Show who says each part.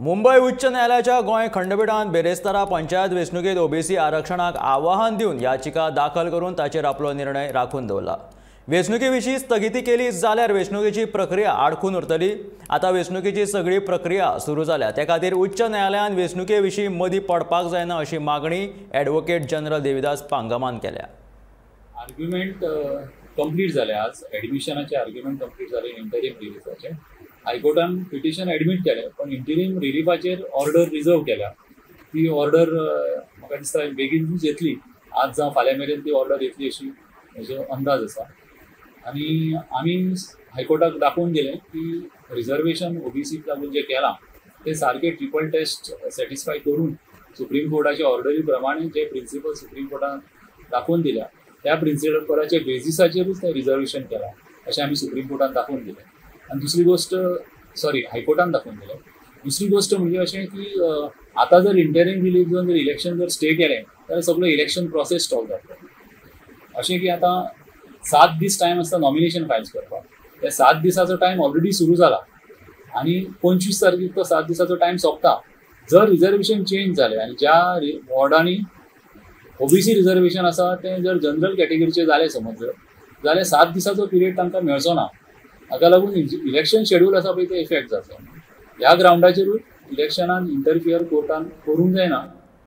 Speaker 1: मुंबय उच्च न्यायालयाच्या गोंय खंडपीठान बेरेस्तारा पंचायत वेंचणुकेंत ओबीसी आरक्षणाक आव्हान दिवन याचिका दाखल करून ताचेर आपलो निर्णय राखून दवरला। वेंचणुके विशीं स्थगिती केली जाल्यार वेंचणुकेची प्रक्रिया आडखून उरतली। आतां वेंचणुकेची सगळी प्रक्रिया सुरू जाल्या, ते खातीर उच्च न्यायालयान वेंचणुके विशीं मदीं पडपाक जायना अशी मागणी ॲडव्होकेट जनरल देविदास पांगमान केल्या।
Speaker 2: आर्ग्युमेंट कंप्लीट जाले आज, एडमिशनाचे आर्ग्युमेंट कंप्लीट जाले इंटरीम रिलीफाचे। हायकोर्टान पिटिशन एडमीट केलें पण इंटरीम रिलीफाचेर ऑर्डर रिजर्व केल्या। ती ऑर्डर म्हाका दिसता बेगीनूच येतली, आज जावं फाल्यां मेरेन ती ऑर्डर येतली अशी म्हजो अंदाज आसा। आनी आमी हायकोर्टाक दाखोवन दिलें की रिजर्वेशन ओबीसीक लागून जें केलां तें सारकें ट्रिपल टेस्ट सॅटिस्फाय करून सुप्रीम कोर्टाच्या ऑर्डरी प्रमाणे जे प्रिंसिपल सुप्रीम कोर्टान दाखोवन दिल्या त्या प्रिंसिपलाच्या बेजिसाचेरूच तें रिजर्वेशन केलां अशें आमी सुप्रीम कोर्टान दाखोवन दिलें। आनी दुसरी गोश्ट, सॉरी, हायकोर्टान दाखोवन दिलें। दुसरी गोश्ट म्हणजे अशें की आतां जर इंटरीम रिलीफ दिवन जर इलेक्शन जर स्टे केलें जाल्यार सगळो इलेक्शन प्रोसेस स्टॉप जातलो। अशें की आतां 7 दीस टायम आसता नॉमिनेशन फायल्स करपाक, त्या 7 दिसाचो टायम ऑलरेडी सुरू जाला आनी 25 तारखेक तो 7 दिसाचो टायम सोंपता। जर रिजर्वेशन चेंज जालें आनी ज्या वॉर्डांनी ओबीसी रिजर्वेशन आसा तें जर जनरल कॅटेगरीचें जालें समज जाल्यार 7 दिसाचो पिरियड तांकां मेळचो ना। हाका लागून इलेक्शन शेड्यूल आसा पळय तें इफेक्ट जातलो। ह्या ग्रावंडाचेरूय इलेक्शनान इंटरफियर कोर्टान करूंक जायना।